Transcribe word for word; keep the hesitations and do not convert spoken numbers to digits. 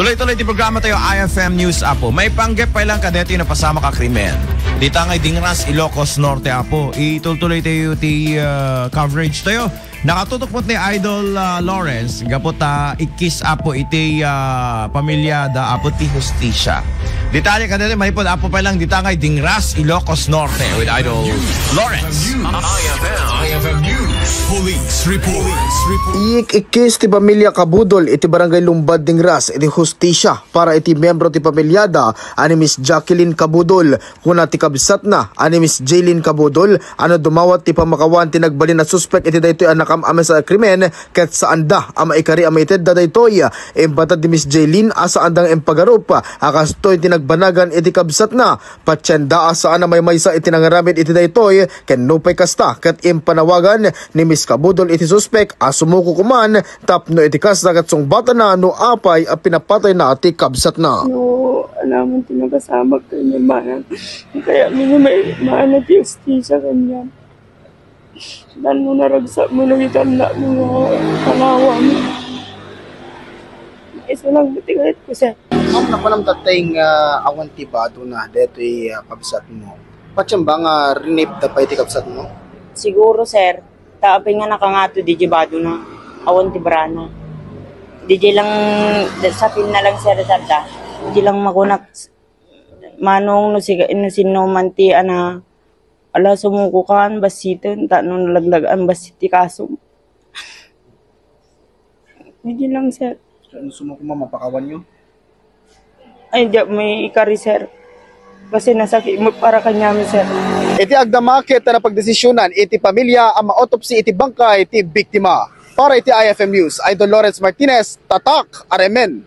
Tuloy-tuloy ti programa tayo, I F M News, Apo. Maipanggep pay lang kadetoy napasamak a krimen. Dita nga Dingras, Ilocos Norte, Apo. Itultuloy tayo ti, ah, coverage tayo. Nakatutok po ni Idol, ah, Lawrence, gapu ta ikkis, Apo, iti, ah, pamilya da, Apo, ti hustisya. Detalye kadetoy, manipod, Apo, pay lang dita nga Dingras, Ilocos Norte with Idol Lawrence. I F M, I F M News. Police report. Ikkis ti pamilya Kabudol iti Barangay Lumbad, Dingras iti hustisya para iti miyembro ti pamilyada a ni Miss Jacqueline Kabudol. Kuna ti kabsatna a ni Miss Jaylene Kabudol a no dumawat ti pammakawan ti nagbalin a suspek iti daytoy a nakam-amis a krimen ket saanda a maikari a maitedda daytoy. Impatad ni Miss Jaylene a saanda nga impagarup a kastoy ti nagbanagan iti kabsatna. Patienda a saan a maymaysa iti nangaramid iti daytoy ken nupay kasta ket impanawagan ni Miss Kabudol iti suspek a sumuko koman tapno iti kasta ket sungbatana no apay a pinapatayna ti kabsatna. No, alaman ti nakasamak ken ni mana. Kaya mino may mana ti hustisya kanian. Tapno naragsak mo no itan na mo nga panawam. Isu lang ti kayat ko, sir. Ma'am, napanam tatay nga awan ti badona detoy, ah, kabsatmo. Patiem ba nga rinipda pay ti kabsatmo? Siguro, sir. Ta apay nga nakangato di badona. Awan ti brana. Di lang, sapin na lang, sir, tata. Di lang makunak, manong no, siga, no sino man ti, ana, ala, sumuko kan, basiten, ta no nalaglagan, basit ti kaso. Di lang, sir. So, ano sumuko, ma'am, mapakawan nyo? Ay, di may ikari, sir. Kasi nasakit mo para kanya, sir. Iti agdama ket napagdesisyonan iti pamilya a ma-autopsy iti bangkay ti biktima. Para iti I F M News, Idol Lawrence Martinez, Tatak, Aremen.